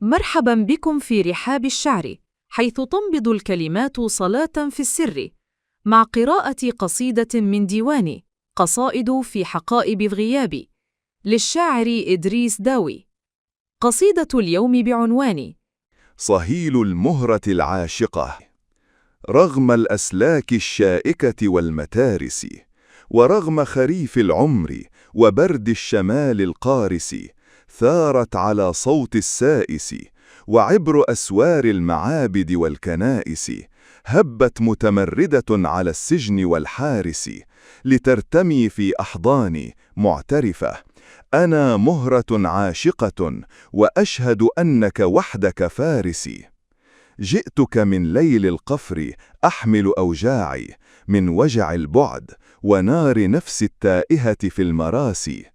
مرحبا بكم في رحاب الشعر، حيث تنبض الكلمات صلاة في السر، مع قراءة قصيدة من ديوان قصائد في حقائب الغياب للشاعر إدريس داوي. قصيدة اليوم بعنوان صهيل المهرة العاشقة. رغم الأسلاك الشائكة والمتارس، ورغم خريف العمر وبرد الشمال القارس، ثارت على صوت السائس، وعبر أسوار المعابد والكنائس، هبت متمردة على السجن والحارس، لترتمي في أحضاني معترفة: أنا مهرة عاشقة، وأشهد أنك وحدك فارسي. جئتك من ليل القفر أحمل أوجاعي، من وجع البعد ونار نفس التائهة في المراسي.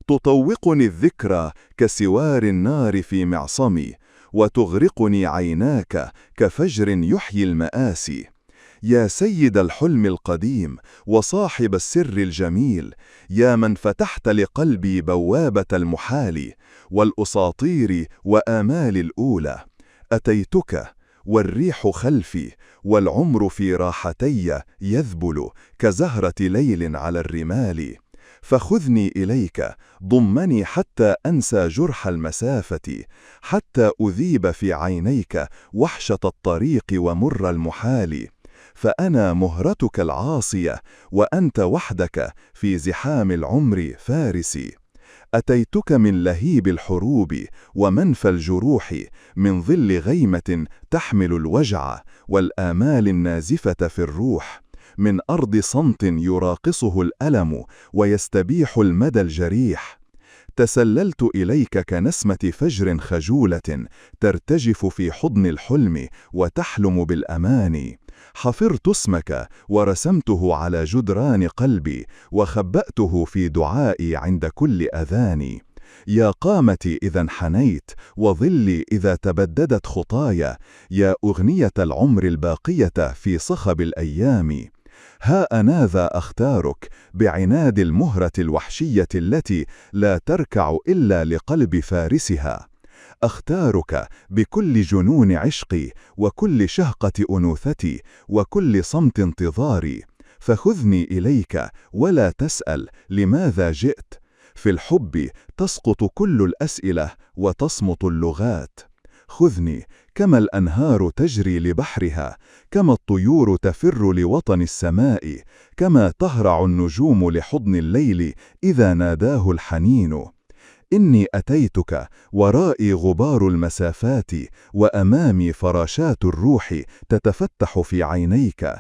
تطوقني الذكرى كسوار النار في معصمي، وتغرقني عيناك كفجر يحيي المآسي. يا سيد الحلم القديم وصاحب السر الجميل، يا من فتحت لقلبي بوابة المحال والأساطير وآمال الأولى، أتيتك والريح خلفي، والعمر في راحتي يذبل كزهرة ليل على الرمال. فخذني إليك، ضمني حتى أنسى جرح المسافة، حتى أذيب في عينيك وحشة الطريق ومر المحال. فأنا مهرتك العاصية، وأنت وحدك في زحام العمر فارسي. أتيتك من لهيب الحروب ومنفى الجروح، من ظل غيمة تحمل الوجع والآمال النازفة في الروح، من أرض صمت يراقصه الألم ويستبيح المدى الجريح. تسللت إليك كنسمة فجر خجولة ترتجف في حضن الحلم وتحلم بالأمان. حفرت اسمك ورسمته على جدران قلبي، وخبأته في دعائي عند كل أذان. يا قامتي إذا انحنيت، وظلي إذا تبددت خطايا، يا أغنية العمر الباقية في صخب الأيام. ها أنا ذا أختارك بعناد المهرة الوحشية التي لا تركع إلا لقلب فارسها. أختارك بكل جنون عشقي، وكل شهقة أنوثتي، وكل صمت انتظاري. فخذني إليك ولا تسأل لماذا جئت. في الحب تسقط كل الأسئلة وتصمت اللغات. خذني كما الأنهار تجري لبحرها، كما الطيور تفر لوطن السماء، كما تهرع النجوم لحضن الليل إذا ناداه الحنين. إني أتيتك ورائي غبار المسافات، وأمامي فراشات الروح تتفتح في عينيك.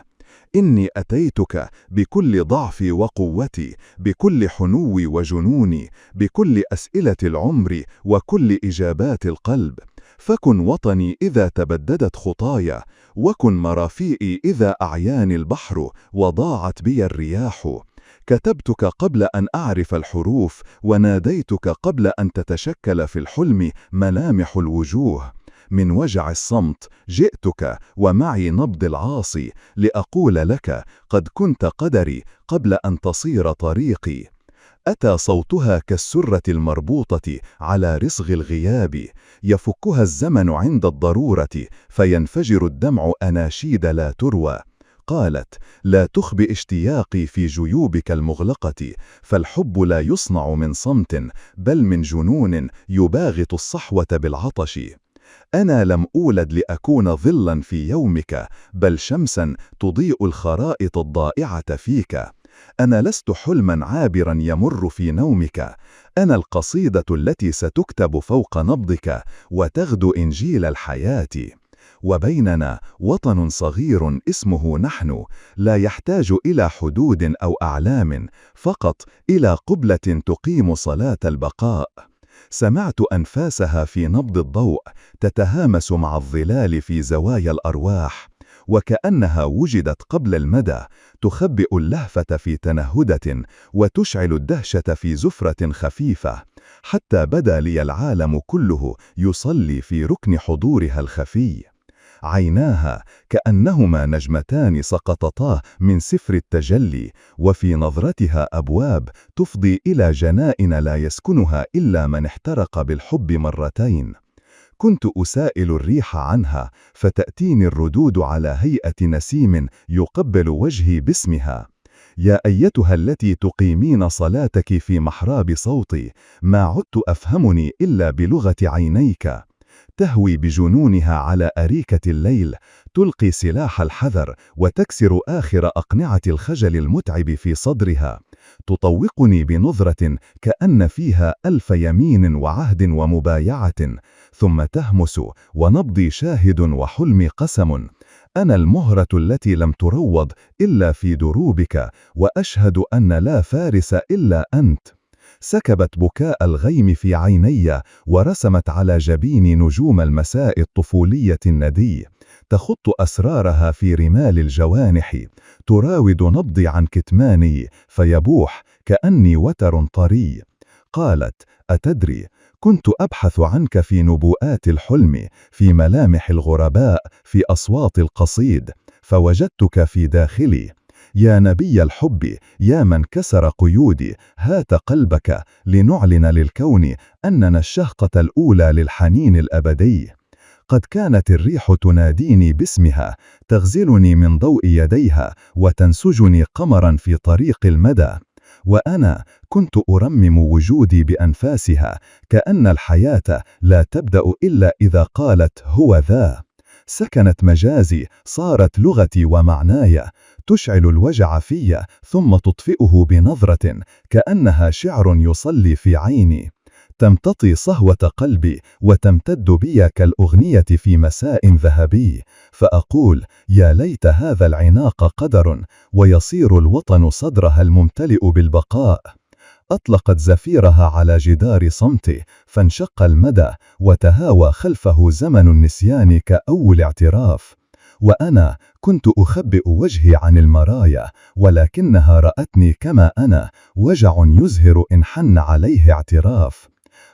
إني أتيتك بكل ضعفي وقوتي، بكل حنوي وجنوني، بكل أسئلة العمر وكل إجابات القلب. فكن وطني إذا تبددت خطايا، وكن مرافيئي إذا أعياني البحر وضاعت بي الرياح. كتبتك قبل أن أعرف الحروف، وناديتك قبل أن تتشكل في الحلم ملامح الوجوه. من وجع الصمت جئتك ومعي نبض العاصي، لأقول لك قد كنت قدري قبل أن تصير طريقي. أتى صوتها كالسرة المربوطة على رسغ الغياب، يفكها الزمن عند الضرورة فينفجر الدمع أناشيد لا تروى. قالت: لا تخبئ اشتياقي في جيوبك المغلقة، فالحب لا يصنع من صمت، بل من جنون يباغت الصحوة بالعطش. أنا لم أولد لأكون ظلا في يومك، بل شمسا تضيء الخرائط الضائعة فيك. أنا لست حلما عابرا يمر في نومك، أنا القصيدة التي ستكتب فوق نبضك وتغدو إنجيل الحياة. وبيننا وطن صغير اسمه نحن، لا يحتاج إلى حدود أو أعلام، فقط إلى قبلة تقيم صلاة البقاء. سمعت أنفاسها في نبض الضوء تتهامس مع الظلال في زوايا الأرواح، وكأنها وجدت قبل المدى، تخبئ اللهفة في تنهدة وتشعل الدهشة في زفرة خفيفة، حتى بدا لي العالم كله يصلي في ركن حضورها الخفي. عيناها كأنهما نجمتان سقطتا من سفر التجلي، وفي نظرتها أبواب تفضي إلى جنائن لا يسكنها إلا من احترق بالحب مرتين. كنت أسائل الريح عنها، فتأتيني الردود على هيئة نسيم يقبل وجهي باسمها. يا أيتها التي تقيمين صلاتك في محراب صوتي، ما عدت أفهمني إلا بلغة عينيك. تهوي بجنونها على أريكة الليل، تلقي سلاح الحذر وتكسر آخر أقنعة الخجل المتعب في صدرها. تطوقني بنظرة كأن فيها ألف يمين وعهد ومبايعة، ثم تهمس ونبضي شاهد وحلمي قسم. أنا المهرة التي لم تروض إلا في دروبك، وأشهد أن لا فارس إلا أنت. سكبت بكاء الغيم في عيني، ورسمت على جبيني نجوم المساء الطفولية الندي. تخط أسرارها في رمال الجوانح، تراود نبضي عن كتماني، فيبوح كأني وتر طري. قالت: أتدري، كنت أبحث عنك في نبوءات الحلم، في ملامح الغرباء، في أصوات القصيد، فوجدتك في داخلي. يا نبي الحب، يا من كسر قيودي، هات قلبك لنعلن للكون أننا الشهقة الأولى للحنين الأبدي. قد كانت الريح تناديني باسمها، تغزلني من ضوء يديها، وتنسجني قمرا في طريق المدى. وأنا كنت أرمم وجودي بأنفاسها، كأن الحياة لا تبدأ إلا إذا قالت هو ذا. سكنت مجازي، صارت لغتي ومعناي، تشعل الوجع في ثم تطفئه بنظرة كأنها شعر يصلي في عيني. تمتطي صهوة قلبي وتمتد بي كالأغنية في مساء ذهبي، فأقول: يا ليت هذا العناق قدر، ويصير الوطن صدرها الممتلئ بالبقاء. أطلقت زفيرها على جدار صمتي، فانشق المدى وتهاوى خلفه زمن النسيان كأول اعتراف. وأنا كنت أخبئ وجهي عن المرايا، ولكنها رأتني كما أنا، وجع يزهر إن حن عليه اعتراف.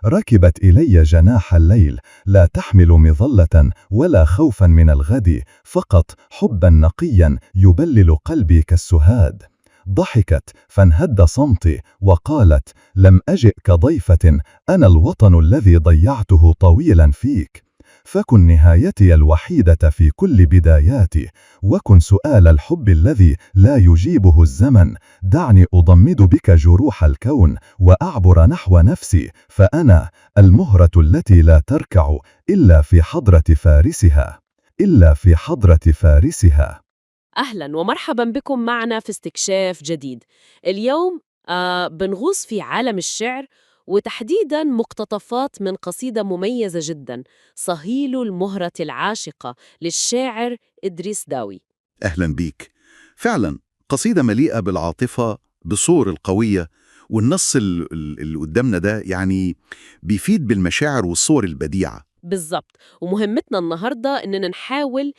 ركبت إلي جناح الليل، لا تحمل مظلة ولا خوفا من الغد، فقط حبا نقيا يبلل قلبي كالسهاد. ضحكت فانهد صمتي، وقالت: لم أجئ كضيفة، أنا الوطن الذي ضيعته طويلا فيك. فكن نهايتي الوحيدة في كل بداياتي، وكن سؤال الحب الذي لا يجيبه الزمن. دعني أضمد بك جروح الكون وأعبر نحو نفسي، فأنا المهرة التي لا تركع إلا في حضرة فارسها، إلا في حضرة فارسها. أهلا ومرحبا بكم معنا في استكشاف جديد. اليوم بنغوص في عالم الشعر، وتحديدا مقتطفات من قصيدة مميزة جدا، صهيل المهرة العاشقة للشاعر إدريس داوي. أهلا بيك. فعلا قصيدة مليئة بالعاطفة، بالصور القوية، والنص اللي قدامنا ده يعني بيفيد بالمشاعر والصور البديعة. بالظبط، ومهمتنا النهاردة إننا نحاول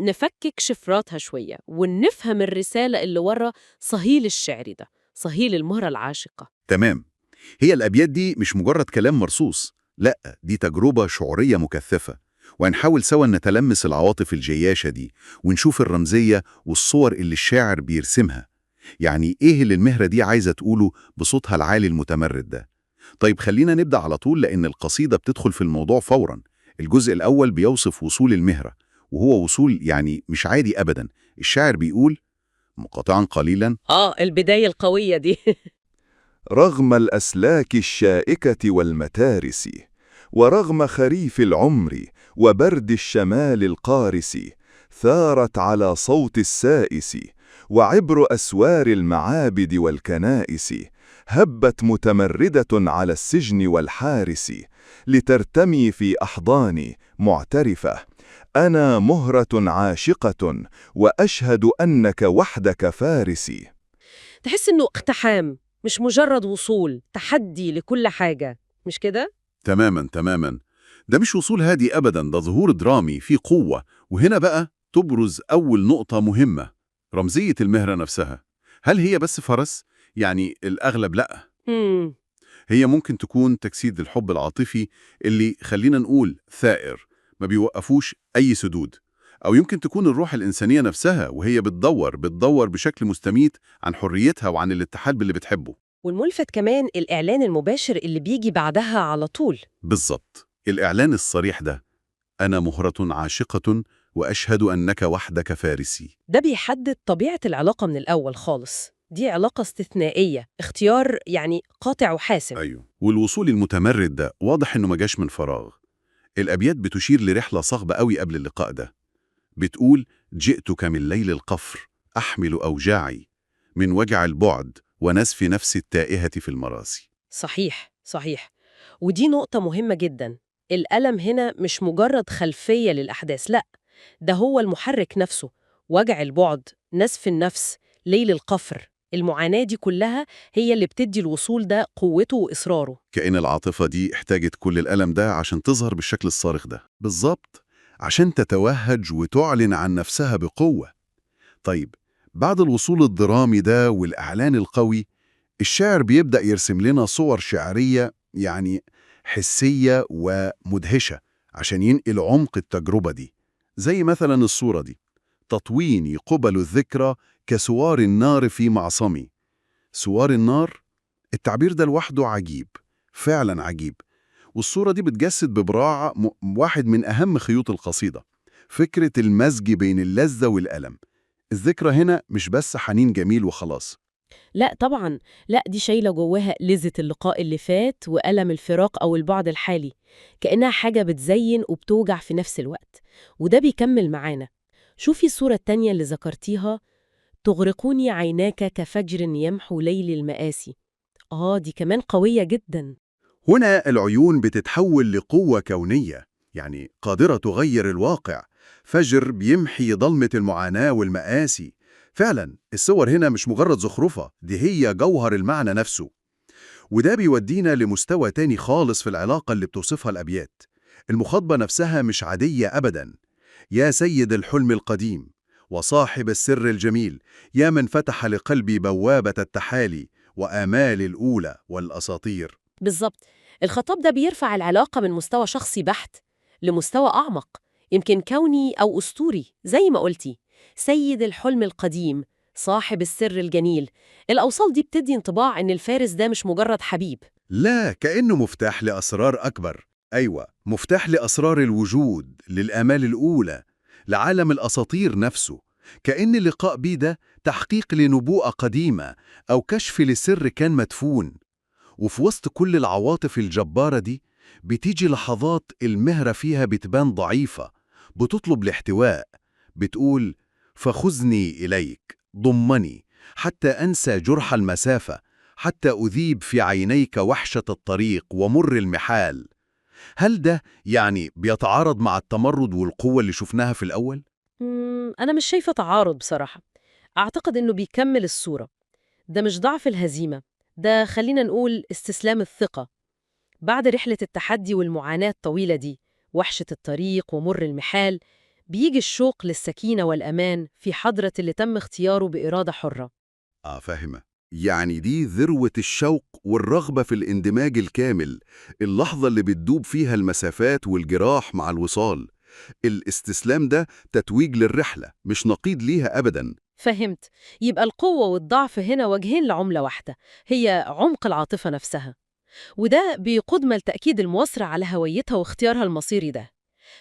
نفكك شفراتها شوية ونفهم الرسالة اللي ورا صهيل الشعر ده، صهيل المهرة العاشقة. تمام. هي الأبيات دي مش مجرد كلام مرصوص، لا، دي تجربة شعورية مكثفة، وهنحاول سوا نتلمس العواطف الجياشة دي ونشوف الرمزية والصور اللي الشاعر بيرسمها. يعني إيه اللي المهرة دي عايزة تقوله بصوتها العالي المتمرد ده؟ طيب خلينا نبدأ على طول، لأن القصيدة بتدخل في الموضوع فورا. الجزء الأول بيوصف وصول المهرة، وهو وصول يعني مش عادي أبدا. الشاعر بيقول مقاطعا قليلا: البداية القوية دي. رغم الأسلاك الشائكة والمتارس، ورغم خريف العمر وبرد الشمال القارس، ثارت على صوت السائس، وعبر أسوار المعابد والكنائس، هبت متمردة على السجن والحارس، لترتمي في أحضاني معترفة: أنا مهرة عاشقة، وأشهد أنك وحدك فارسي. تحس إنه اقتحام، مش مجرد وصول، تحدي لكل حاجة، مش كده؟ تماما تماما، ده مش وصول هادي أبدا، ده ظهور درامي فيه قوة. وهنا بقى تبرز أول نقطة مهمة، رمزية المهرة نفسها. هل هي بس فرس؟ يعني الأغلب لأ. مم. هي ممكن تكون تجسيد الحب العاطفي اللي خلينا نقول ثائر، ما بيوقفوش أي سدود. أو يمكن تكون الروح الإنسانية نفسها، وهي بتدور بشكل مستميت عن حريتها وعن الاتحاد باللي بتحبه. والملفت كمان الإعلان المباشر اللي بيجي بعدها على طول. بالظبط. الإعلان الصريح ده، أنا مهرة عاشقة وأشهد أنك وحدك فارسي. ده بيحدد طبيعة العلاقة من الأول خالص. دي علاقة استثنائية، اختيار يعني قاطع وحاسم. أيوه. والوصول المتمرد ده واضح إنه ما جاش من فراغ. الأبيات بتشير لرحلة صعبة قوي قبل اللقاء ده. بتقول: جئتك من ليل القفر أحمل أوجاعي، من وجع البعد ونزف نفسي التائهة في المراسي. صحيح صحيح، ودي نقطة مهمة جدا. الألم هنا مش مجرد خلفية للأحداث، لا، ده هو المحرك نفسه. وجع البعد، نزف النفس، ليل القفر، المعاناة دي كلها هي اللي بتدي الوصول ده قوته وإصراره. كأن العاطفة دي احتاجت كل الألم ده عشان تظهر بالشكل الصارخ ده. بالظبط، عشان تتوهج وتعلن عن نفسها بقوة. طيب، بعد الوصول الدرامي ده والإعلان القوي، الشاعر بيبدأ يرسم لنا صور شعرية يعني حسية ومدهشة عشان ينقل عمق التجربة دي. زي مثلا الصورة دي: تطويني قبل الذكرى كسوار النار في معصمي. سوار النار، التعبير ده لوحده عجيب، فعلا عجيب. والصورة دي بتجسد ببراعة واحد من أهم خيوط القصيدة، فكرة المزج بين اللذة والألم. الذكرى هنا مش بس حنين جميل وخلاص. لا طبعا، لا، دي شايلة جواها لذة اللقاء اللي فات وألم الفراق أو البعد الحالي، كأنها حاجة بتزين وبتوجع في نفس الوقت. وده بيكمل معانا. شوفي الصورة التانية اللي ذكرتيها: تغرقني عيناك كفجر يمحو ليل المآسي. دي كمان قوية جدا. هنا العيون بتتحول لقوة كونية، يعني قادرة تغير الواقع. فجر بيمحي ظلمة المعاناة والمآسي. فعلا الصور هنا مش مجرد زخرفة، دي هي جوهر المعنى نفسه. وده بيودينا لمستوى تاني خالص في العلاقة اللي بتوصفها الأبيات. المخاطبة نفسها مش عادية أبدا. يا سيد الحلم القديم وصاحب السر الجميل، يا من فتح لقلبي بوابة التحالي وآمال الأولى والأساطير. بالظبط، الخطاب ده بيرفع العلاقة من مستوى شخصي بحت لمستوى أعمق، يمكن كوني أو أسطوري زي ما قلتي. سيد الحلم القديم، صاحب السر الجميل، الأوصال دي بتدي انطباع إن الفارس ده مش مجرد حبيب. لا، كأنه مفتاح لأسرار أكبر. أيوة، مفتاح لأسرار الوجود، للآمال الأولى، لعالم الأساطير نفسه. كأن اللقاء بيه ده تحقيق لنبوءة قديمة أو كشف لسر كان مدفون. وفي وسط كل العواطف الجبارة دي بتيجي لحظات المهرة فيها بتبان ضعيفة، بتطلب الاحتواء، بتقول: فخذني إليك، ضمني، حتى أنسى جرح المسافة، حتى أذيب في عينيك وحشة الطريق ومر المحال. هل ده يعني بيتعارض مع التمرد والقوة اللي شفناها في الأول؟ أنا مش شايفة تعارض بصراحة. أعتقد إنه بيكمل الصورة. ده مش ضعف الهزيمة، ده خلينا نقول استسلام الثقة. بعد رحلة التحدي والمعاناة الطويلة دي، وحشة الطريق ومر المحال، بيجي الشوق للسكينة والأمان في حضرة اللي تم اختياره بإرادة حرة. آه، فاهمة. يعني دي ذروة الشوق والرغبة في الاندماج الكامل، اللحظة اللي بتدوب فيها المسافات والجراح مع الوصال. الاستسلام ده تتويج للرحلة، مش نقيض ليها أبداً. فهمت. يبقى القوة والضعف هنا وجهين لعملة واحدة، هي عمق العاطفة نفسها. وده بيقودنا لتأكيد المواصرة على هويتها واختيارها المصيري ده.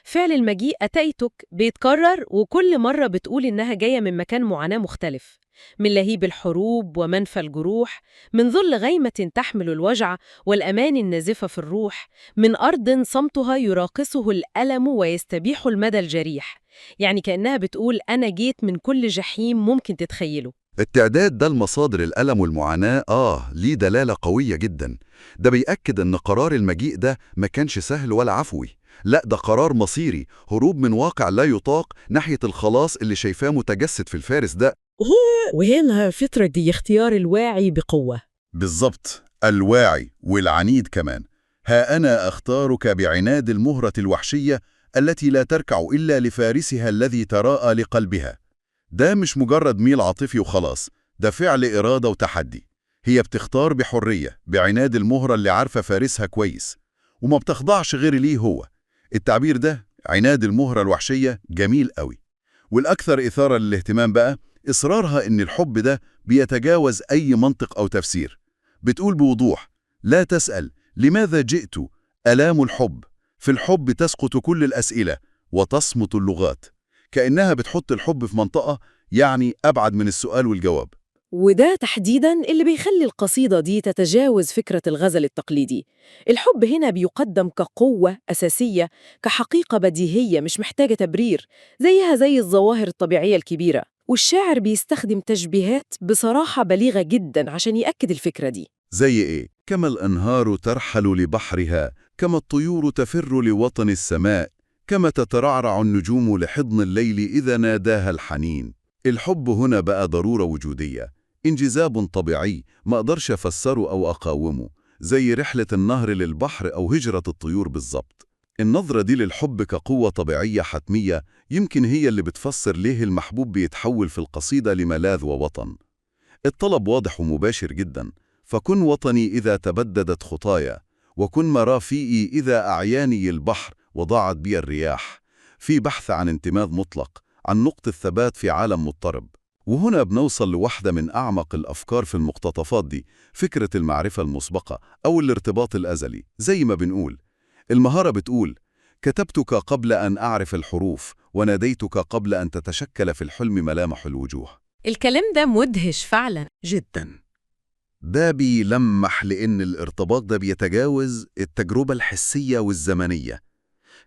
فعل المجيء أتيتك بيتكرر، وكل مرة بتقول إنها جاية من مكان معاناة مختلف، من لهيب الحروب ومنفى الجروح، من ظل غيمة تحمل الوجع والأمان النازفة في الروح، من أرض صمتها يراقصه الألم ويستبيح المدى الجريح. يعني كأنها بتقول أنا جيت من كل جحيم ممكن تتخيله. التعداد ده لمصادر الألم والمعاناة ليه دلالة قوية جدا. ده بيأكد إن قرار المجيء ده ما كانش سهل ولا عفوي، لا ده قرار مصيري، هروب من واقع لا يطاق ناحية الخلاص اللي شايفاه متجسد في الفارس ده. وهنا فترة دي اختيار الواعي بقوة. بالظبط، الواعي والعنيد كمان. ها أنا أختارك بعناد المهرة الوحشية التي لا تركع إلا لفارسها الذي تراءى لقلبها. ده مش مجرد ميل عاطفي وخلاص، ده فعل إرادة وتحدي. هي بتختار بحرية، بعناد المهرة اللي عارفة فارسها كويس، وما بتخضعش غير ليه هو. التعبير ده، عناد المهرة الوحشية، جميل قوي. والأكثر إثارة للاهتمام بقى إصرارها إن الحب ده بيتجاوز أي منطق أو تفسير. بتقول بوضوح: لا تسأل لماذا جئت، ألام الحب، في الحب تسقط كل الأسئلة وتصمت اللغات. كأنها بتحط الحب في منطقة يعني أبعد من السؤال والجواب. وده تحديداً اللي بيخلي القصيدة دي تتجاوز فكرة الغزل التقليدي. الحب هنا بيقدم كقوة أساسية، كحقيقة بديهية مش محتاجة تبرير، زيها زي الظواهر الطبيعية الكبيرة. والشاعر بيستخدم تشبيهات بصراحة بليغة جداً عشان يأكد الفكرة دي. زي إيه؟ كما الأنهار ترحل لبحرها، كما الطيور تفر لوطن السماء، كما تترعرع النجوم لحضن الليل إذا ناداها الحنين. الحب هنا بقى ضرورة وجودية، انجذاب طبيعي ما أقدرش أفسره أو أقاومه، زي رحلة النهر للبحر أو هجرة الطيور بالظبط. النظرة دي للحب كقوة طبيعية حتمية يمكن هي اللي بتفسر ليه المحبوب بيتحول في القصيدة لملاذ ووطن. الطلب واضح ومباشر جدا: فكن وطني إذا تبددت خطايا، وكن مرافئي إذا أعياني البحر وضاعت بي الرياح. في بحث عن انتماء مطلق، عن نقطة ثبات في عالم مضطرب. وهنا بنوصل لواحدة من أعمق الأفكار في المقتطفات دي، فكرة المعرفة المسبقة أو الارتباط الأزلي. زي ما بنقول المهارة بتقول: كتبتك قبل أن أعرف الحروف، وناديتك قبل أن تتشكل في الحلم ملامح الوجوه. الكلام ده مدهش فعلا. جدا. ده بيلمح لأن الارتباط ده بيتجاوز التجربة الحسية والزمنية،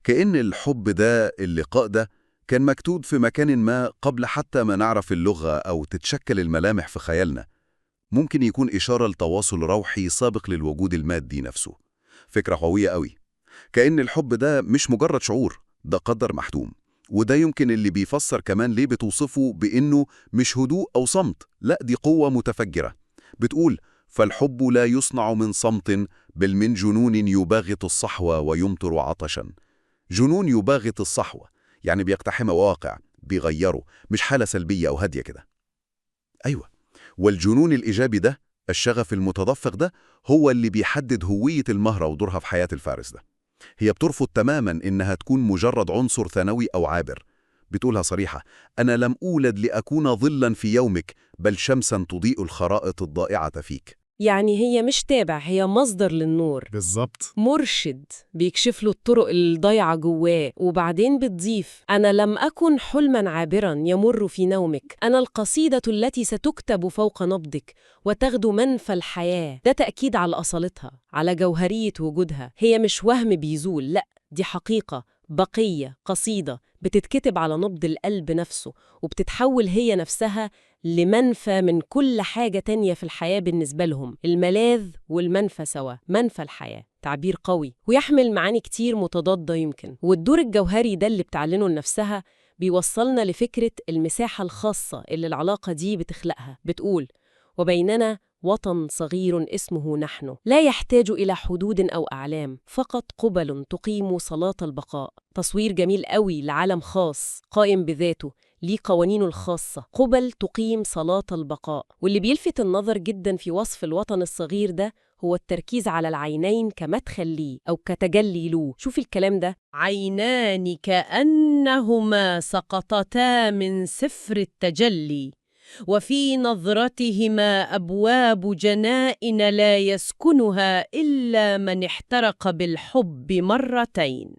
كأن الحب ده، اللقاء ده، كان مكتوب في مكان ما قبل حتى ما نعرف اللغة أو تتشكل الملامح في خيالنا. ممكن يكون إشارة لتواصل روحي سابق للوجود المادي نفسه. فكرة قوية قوي، كأن الحب ده مش مجرد شعور، ده قدر محتوم. وده يمكن اللي بيفسر كمان ليه بتوصفه بإنه مش هدوء أو صمت، لا دي قوة متفجرة. بتقول: فالحب لا يصنع من صمت، بل من جنون يباغت الصحوة ويمطر عطشا. جنون يباغت الصحوة، يعني بيقتحم واقع، بيغيره، مش حالة سلبية أو هادية كده. أيوة، والجنون الإيجابي ده، الشغف المتدفق ده، هو اللي بيحدد هوية المهرة ودورها في حياة الفارس ده. هي بترفض تماما إنها تكون مجرد عنصر ثانوي أو عابر. بتقولها صريحة: أنا لم أولد لأكون ظلا في يومك، بل شمسا تضيء الخرائط الضائعة فيك. يعني هي مش تابع، هي مصدر للنور. بالظبط. مرشد بيكشف له الطرق الضايعة جواه. وبعدين بتضيف: أنا لم أكن حلما عابرا يمر في نومك، أنا القصيدة التي ستكتب فوق نبضك وتغدو منفى الحياة. ده تأكيد على أصالتها، على جوهرية وجودها. هي مش وهم بيزول، لا دي حقيقة بقية، قصيدة بتتكتب على نبض القلب نفسه، وبتتحول هي نفسها لمنفى من كل حاجة تانية في الحياة بالنسبة لهم. الملاذ والمنفى سوا، منفى الحياة. تعبير قوي ويحمل معاني كتير متضادة يمكن. والدور الجوهري ده اللي بتعلنه لنفسها بيوصلنا لفكرة المساحة الخاصة اللي العلاقة دي بتخلقها. بتقول: وبيننا وطن صغير اسمه نحن، لا يحتاج إلى حدود أو أعلام، فقط قبل تقيم صلاة البقاء. تصوير جميل قوي لعالم خاص قائم بذاته، ليه قوانينه الخاصة. قبل تقيم صلاة البقاء. واللي بيلفت النظر جدا في وصف الوطن الصغير ده هو التركيز على العينين كمدخل ليه أو كتجلي له. شوف الكلام ده: عينان كأنهما سقطتا من سفر التجلي، وفي نظرتهما أبواب جنائن لا يسكنها إلا من احترق بالحب مرتين.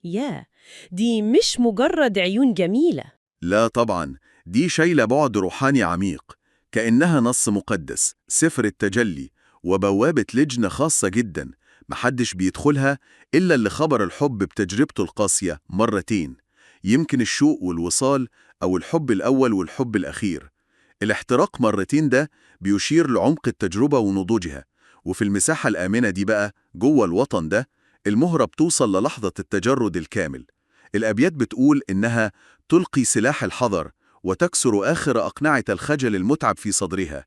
يا دي مش مجرد عيون جميلة. لا طبعا، دي شايلة بعد روحاني عميق، كأنها نص مقدس، سفر التجلي، وبوابة لجنة خاصة جدا محدش بيدخلها إلا اللي خبر الحب بتجربته القاسية مرتين، يمكن الشوق والوصال أو الحب الأول والحب الأخير. الاحتراق مرتين ده بيشير لعمق التجربة ونضوجها. وفي المساحة الآمنة دي بقى، جوه الوطن ده، المهرة بتوصل للحظة التجرد الكامل. الأبيات بتقول إنها تلقي سلاح الحذر وتكسر آخر أقنعة الخجل المتعب في صدرها.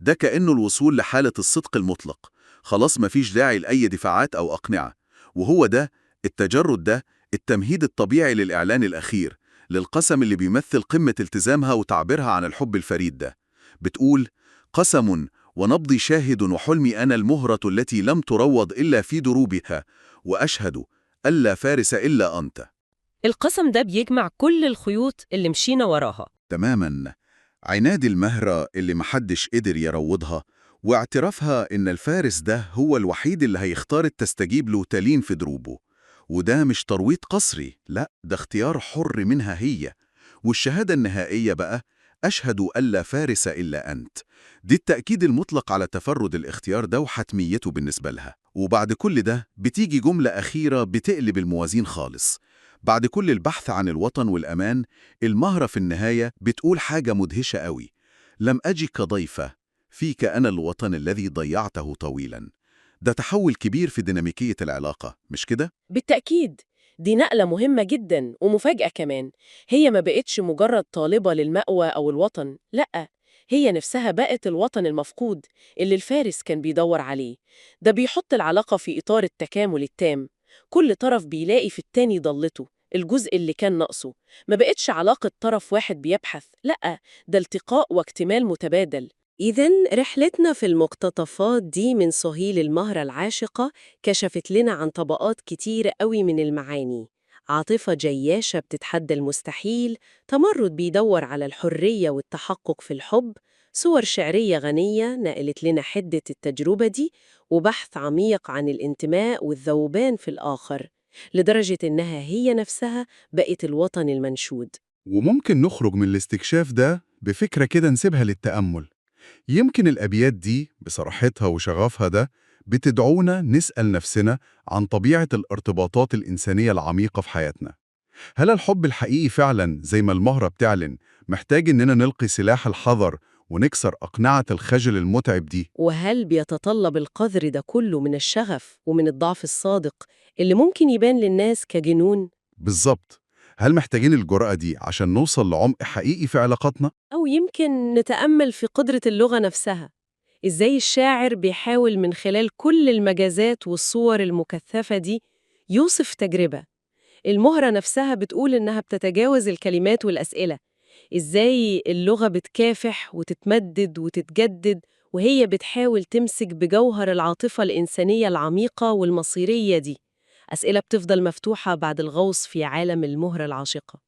ده كأنه الوصول لحالة الصدق المطلق، خلاص مفيش داعي لأي دفاعات أو أقنعة. وهو ده التجرد ده التمهيد الطبيعي للإعلان الأخير، للقسم اللي بيمثل قمة التزامها وتعبيرها عن الحب الفريد ده. بتقول: قسم ونبضي شاهد وحلمي أنا المهرة التي لم تروض إلا في دروبها، وأشهد ألا فارس إلا أنت. القسم ده بيجمع كل الخيوط اللي مشينا وراها. تماما، عناد المهرة اللي محدش قدر يروضها، واعترافها إن الفارس ده هو الوحيد اللي هيختار تستجيب له تلين في دروبه، وده مش ترويض قسري، لا، ده اختيار حر منها هي. والشهادة النهائية بقى: أشهد ألا فارس إلا أنت. دي التأكيد المطلق على تفرد الاختيار ده وحتميته بالنسبة لها. وبعد كل ده بتيجي جملة أخيرة بتقلب الموازين خالص. بعد كل البحث عن الوطن والأمان، المهرة في النهاية بتقول حاجة مدهشة قوي: لم أجي كضيفة، فيك أنا الوطن الذي ضيعته طويلا. ده تحول كبير في ديناميكية العلاقة، مش كده؟ بالتأكيد، دي نقلة مهمة جدا ومفاجأة كمان. هي ما بقتش مجرد طالبة للمأوى أو الوطن، لأ، هي نفسها بقت الوطن المفقود اللي الفارس كان بيدور عليه. ده بيحط العلاقة في إطار التكامل التام، كل طرف بيلاقي في التاني ضلته، الجزء اللي كان ناقصه. ما بقتش علاقة طرف واحد بيبحث، لأ، ده التقاء واكتمال متبادل. إذا رحلتنا في المقتطفات دي من صهيل المهرة العاشقة كشفت لنا عن طبقات كتير قوي من المعاني: عاطفة جياشة بتتحدى المستحيل، تمرد بيدور على الحرية والتحقق في الحب، صور شعرية غنية نقلت لنا حدة التجربة دي، وبحث عميق عن الانتماء والذوبان في الآخر، لدرجة إنها هي نفسها بقت الوطن المنشود. وممكن نخرج من الاستكشاف ده بفكرة كده نسيبها للتأمل. يمكن الأبيات دي بصراحتها وشغفها ده بتدعونا نسأل نفسنا عن طبيعة الارتباطات الإنسانية العميقة في حياتنا. هل الحب الحقيقي فعلا زي ما المهرة بتعلن محتاج إننا نلقي سلاح الحذر ونكسر أقنعة الخجل المتعب دي؟ وهل بيتطلب القدر ده كله من الشغف ومن الضعف الصادق اللي ممكن يبان للناس كجنون؟ بالظبط. هل محتاجين الجرأة دي عشان نوصل لعمق حقيقي في علاقاتنا؟ أو يمكن نتأمل في قدرة اللغة نفسها، إزاي الشاعر بيحاول من خلال كل المجازات والصور المكثفة دي يوصف تجربة المهرة نفسها بتقول إنها بتتجاوز الكلمات والأسئلة. إزاي اللغة بتكافح وتتمدد وتتجدد وهي بتحاول تمسك بجوهر العاطفة الإنسانية العميقة والمصيرية دي؟ أسئلة بتفضل مفتوحة بعد الغوص في عالم المهرة العاشقة.